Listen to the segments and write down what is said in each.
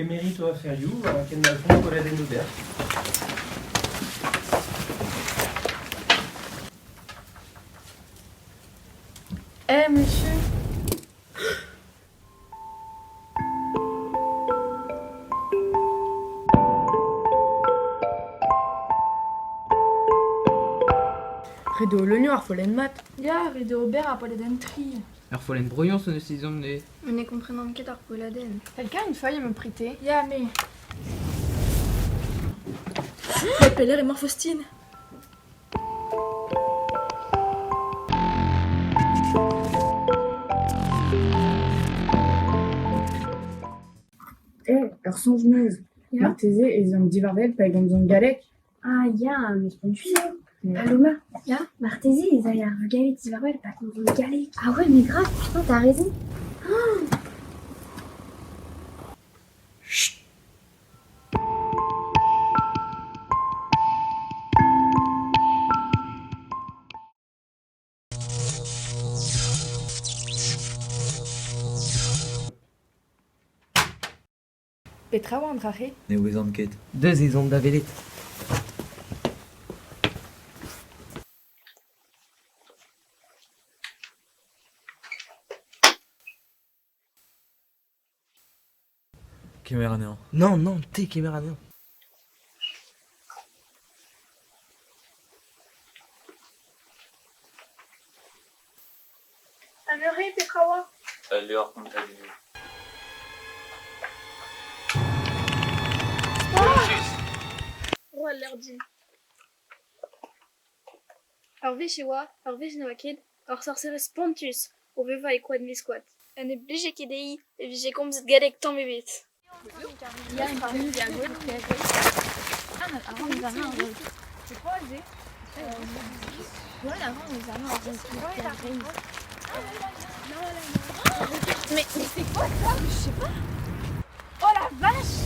Kemerit ho aferioù ha kendalc'homp gweladennoù dec'h. Eh monsieur! Ret eo leuniañ ar follenn mat. Ya, ret eo ober ar poledenn tri. Ur follenn brouilhañs hon eus ezhomm neuze. Mais ne komprenan ket ar poelladenn. Quelqu'un a une feuille à me prêter? Ya, me. Met pelec'h emañ Faustine? Eh, ur soñj 'm eus. Ya. Marteze ez omp divarvel pa gomzomp galleg. Ah ya, mais spontus eo. Ouais. Paloma. Ya. Marteze ez ay ar vugale diwar-wel pa komzont galleg. Ah ouais, mais grave, putain, t'as raison. Chut. Petra oa an dra-se? Ne ouezan ket. Deus ez omp da welet. Kemer anezhañ. Non, non, te kemer anezhañ. Ha neuze, petra oa? Ul levr kontadennoù. Ro al levr din. Ur wech e oa, ur wech ne oa ket, ur sorserez spontus o vevañ e koad Miskoad. Ha ne blije ket dezhi e vije komzet galleg tamm ebet. Mais, mais c'est quoi ça? Je sais pas. Oh la vache!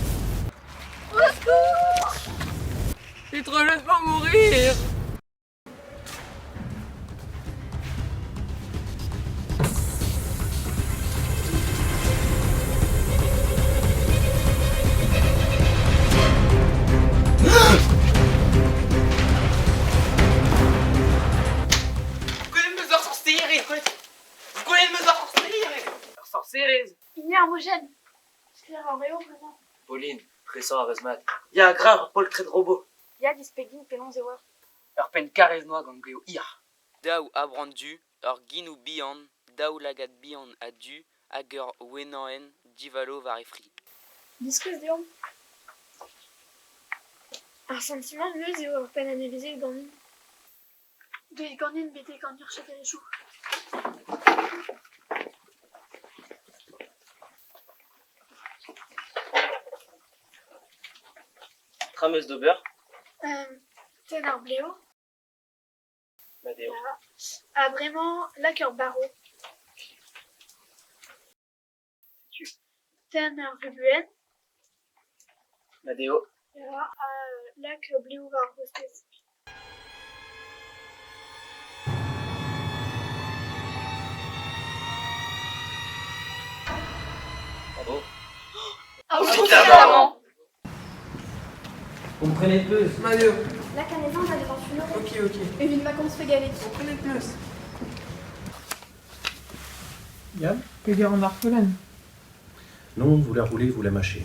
Au secours! C'est trop jeune pour mourir. Gwelet 'm eus ur sorserez! Gwelet 'm eus ur sorserez! Ur sorserez! Hini ar vojenn. Sklaer ar eo bremañ. Pauline, presañ a rez mat. Ya, gra ur poltred robot. Ya, displegiñ penaos e oa. Ur penn karrez noa gant blev hir. Daou abrant du, ur genoù bihan, daoulagad bihan ha du hag ur wenaenn divalo war e fri. Diskouez deomp. Ar santimant 'm eus eo ur penn anavezet ganin. Deuit ganin betek an urchaterezhioù. Petra 'm eus d'ober? Tenn ar blev. Mat eo. Ya. Ha bremañ lak ur barv. Setu. Tenn ar rubuenn. Mat eo. Ya, ha lak blev war ar c'hostez. Bravo. Aotrou Komprenet 'peus? Mat eo. Lak anezhañ da vezañ fuloret. Ok, ok. Evit ma komzfe galleg. Komprenet 'peus. Ya? Peger an ar follenn. Non, vous la roulez, vous la mâchez.